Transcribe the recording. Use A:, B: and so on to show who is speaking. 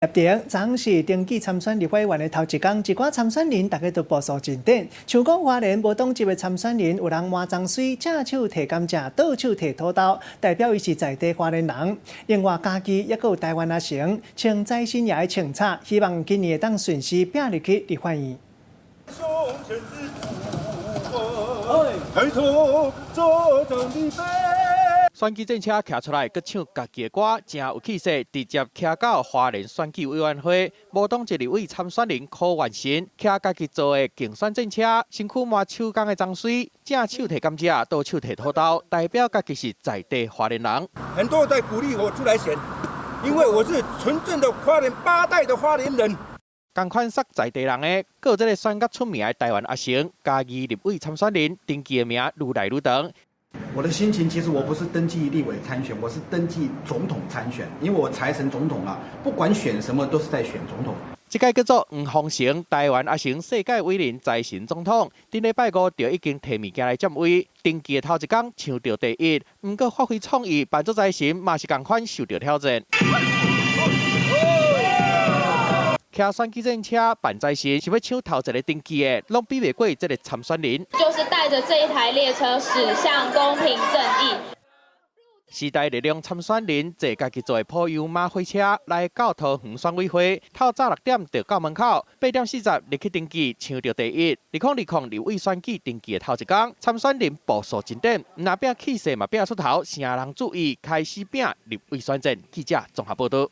A: 昨昏是登記參選立法委員的頭一工，一寡參選人逐家都步數進展。像講花蓮無黨籍的參選人，有人滿髒水，正手提甘蔗，倒手提土豆，代表伊是在地花蓮人。另外，嘉義猶閣有台灣阿成，穿財神爺的穿插，希望今年會當順勢拼入去立法院。
B: 抬頭做陣
C: 選舉戰車騎出來，閣唱家己的歌，誠有氣勢，直接騎到花蓮選舉委員會。無黨籍立委參選人柯萬新，騎家己做的競選戰車，身軀滿手工的髒水，正手提甘蔗，倒手提土豆，代表家己是在地花蓮人。
B: 很多在鼓勵我出來選，因為我是純正的花蓮八代的花蓮人。
C: 仝款殺在地人的，閣有這个選甲出名的台灣阿成，嘉義立委參選人，登記的名愈來愈長。
D: 我的心情其實我不是登記立委參選，我是登記總統參選，因為我財神總統啊，不管選什麼都是在選總統。
C: 這屆叫做黃宏成，台灣阿成世界偉人財神總統，頂禮拜五就已經提物件來佔位，登記的頭一工搶著第一，毋過發揮創意扮做財神嘛是仝款受著挑戰。騎選舉戰車扮財神，想欲搶頭一个登記的，攏比袂過這个參選人。
E: 就是帶著這一台列車駛向公平正義。
C: 時代力量參選人坐家己做的普悠瑪火車來到桃園選委會，透早6點就到門口，8點40入去登記，搶著第一。2020立委選舉登記的頭一工，參選人步數進展，毋但拼氣勢嘛拼出頭，成人注意開始拼立委選戰。記者綜合報導。